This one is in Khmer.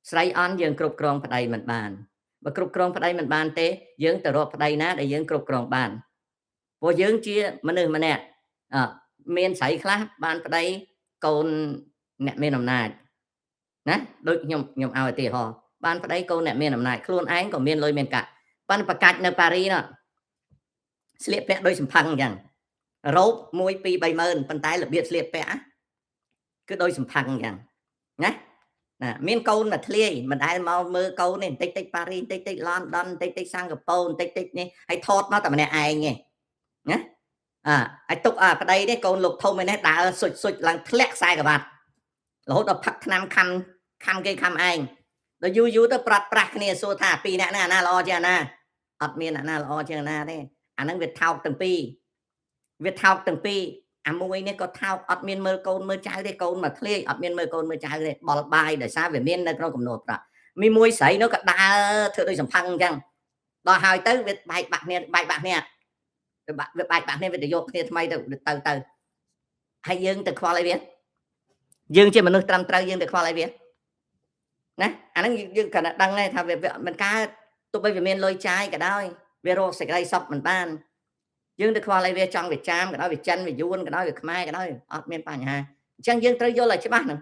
ស្រីអន់យើងគ្រប់គ្រងប្តីមិនបានបើគ្រប់គ្រងប្តីមិនបានទេយើងទៅរកប្តីណាដែលយើងគ្រប់គ្រងបានព្រោះយើងជាមនុស្សម្នាក់អមានស្រីខ្លះបានប្តីកូនអ្នកមានអំណាចណាដូចខ្ញុំខ្ញុំឲ្យឧទាហរណ៍បានប្តីកូនអ្នកមានអំណាចខ្លួនឯងក៏មានលុយមានកាក់បានប្រកាច់នៅប៉ារីនោះស្លៀកពាក់ដូចសំផឹងអញ្ចឹងរ៉ូប1 2 3ម៉ឺនប៉ុន្តែរបៀបស្លៀកពាក់គឺដូចសំផឹងអញ្ចឹងណាណាមានកូនមកធ្លាយមិនដែលមកមើលកូននេះបន្តិចតិចប៉ារីបន្តិចតិចឡនដនបន្តិចតិចសិង្ហបុរីបន្តិចតិចនេះហើយថតមកតែម្នាក់ឯងឯងណាអាហើយទុកអាប្តីនេះកូនលោកធំឯនេះដើរសុចសុចឡើងធ្លាក់ខ្សែក្រវ៉ាត់រហូតដល់ផឹកថ្នាំខំខំគេខំឯងដល់យូរយូរទៅប្រាត់ប្រាស់គ្នាសួរថាពីរអ្នកណាអាណាល្អជាងអាណាអត់មានអាណាល្អជាងអាណាទេអាហ្នឹងវាថោកទាំងពីរវាថោកទាំងពីរអាមួយនេះក៏ថោកអត់មានមើលកូនមើលចៅទេកូនមកធ្លាយអត់មានមើលកូនមើលចៅទេបលបាយដោយសារវាមាននៅក្នុងកំណត់ប្រាក់មីមួយស្រីនោះក៏ដើរធ្វើដូចសំផឹងអញ្ចឹងដល់ហើយទៅវាបែកបាក់គ្នាបែកបាក់គ្នាវាបែកបាក់គ្នាវាទៅយកគ្នាថ្មីទៅទៅទៅហើយយើងទៅខ្វល់អីវាយើងជាមនុស្សត្រឹមត្រូវយើងទៅខ្វល់អីវាណាអាហ្នឹងយើងគ្រាន់តែដឹងថាវាមិនកើតទោះបីវាមានលុយចាយក៏ដោយវារកសេចក្តីសុខមិនបានយើងទៅខ្វល់អីវាចង់វាចាមក៏ដោយវាចិនវាយួនក៏ដោយវាខ្មែរក៏ដោយអត់មានបញ្ហាអញ្ចឹងយើងត្រូវយល់ឲ្យច្បាស់ហ្នឹង។